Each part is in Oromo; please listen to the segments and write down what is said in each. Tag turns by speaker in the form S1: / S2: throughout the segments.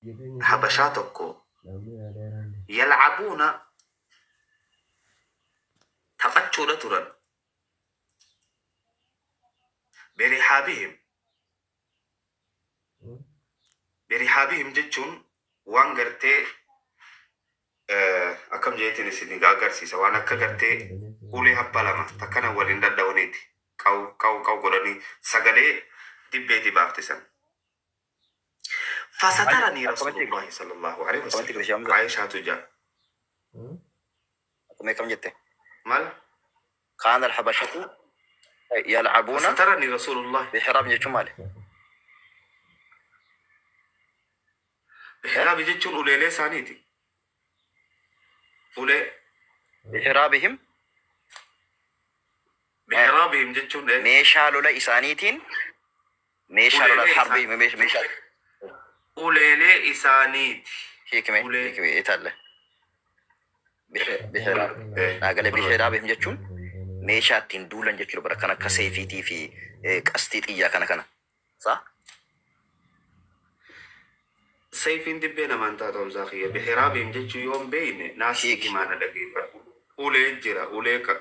S1: Habashaa tokko yal'abuuna taphachuudha turan birihaabihim birihaabihim jechuun waan gartee akkam jeetiin isin agarsiisa waan akka gartee ulee habba lama takkana waliin dhadhawaniiti qaw qaw qaw godhanii sagalee dibbeeti baafte san. Fasataranii
S2: Akkamatti
S1: Rasuulullaahi sallallaahu aleyhi
S2: akkamatti
S1: wasallam.
S2: Kirishii Hamza?
S1: Aayishaatu ja'a.
S2: Akkuma akkam jette?
S1: Maal?
S2: Kaana alhabashatu yal'abuuna
S1: Fasataranii Rasuulullaahi.
S2: bihiraab jechuun maali?
S1: Bihiraabi jechuun uleelee isaaniiti. Ulee.
S2: Bihiraabihim
S1: Bihiraabihim jechuun
S2: meeshaa lola isaaniitiin Meeshaa lolaaf
S1: Uleelee
S2: harbii
S1: isaan
S2: meeshaa meeshaa
S1: uleelee isaaniiti.
S2: hiikime
S1: Ulee
S2: hiikime italle biheeraa naa gale
S1: kunooti.
S2: biheeraa bihim jechuun meeshaa ittiin duulan jechuudha bara kan akka seefiitii fi qastii xiyyaa kana kana saa
S1: Sayfiin dibbee namaan taatu Hamzaa kiyya. Bihiraabiim jechuu yoo hin beeyne naa sii
S2: hiiki
S1: himaa na dhageeffadhu. Ulee jira ulee ka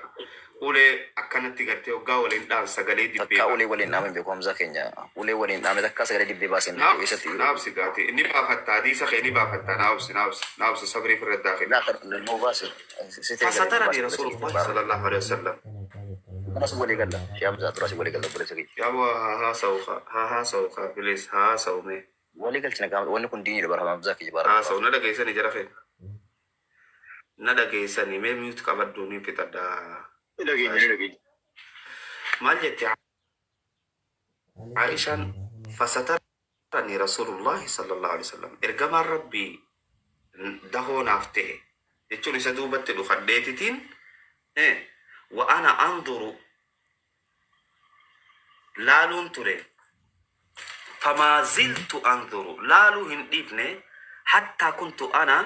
S1: ulee akkanatti gartee hoggaa waliin dhahan sagalee dibbee
S2: Takkaa ulee
S1: baafti.
S2: waliin dhaame hin beeku Hamzaa keenya. Ulee waliin dhaame takkaa sagalee dibbee baasee hin
S1: Naa
S2: beeku.
S1: obsi
S2: Eessatti
S1: naa obsi gaati ni baafatta hadiisa kee ni baafatta naa obsi naa obsi naa obsi sabrii firra daakhi.
S2: Laa kan nuu baase si ta'e galee nuu
S1: Fasatarani
S2: baase obboleessa keenya
S1: Rasuulullahi
S2: baara.
S1: sallallahu alaihi wasallam.
S2: Turas walii galla. Shee Hamzaa turas walii galla obboleessa keenya.
S1: Yaaboo haa haasa'u kaa haa haasa'u kaa please haa haasa'u mee.
S2: Walii galchina qaama wanni kun diiniidha bara Hamzaa kiyya baarakallahu
S1: Haasa'u na dhageessani jara keenya. Na dhageessani mee mute qabadhu niin fixadha.
S3: Ni dhageenya ni dhageenya.
S1: Maal jette Aishaan fasatarani Rasuulullaahi sallallahu alaihi wasallam ergamaan Rabbii dahoo naaf ta'e jechuun isa duubatti dhukadheetitiin wa ana anduru laaluun ture famaa ziltu anduru laaluu hin dhiifne hattaa kuntu ana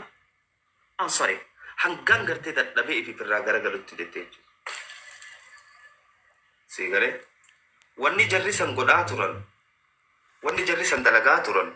S1: ansarif hangan gartee dadhabee ifiif irraa garagalutti jette jechuudha. Sii galee? Wanni jarri san godhaa turan, wanni jarri san dalagaa turan,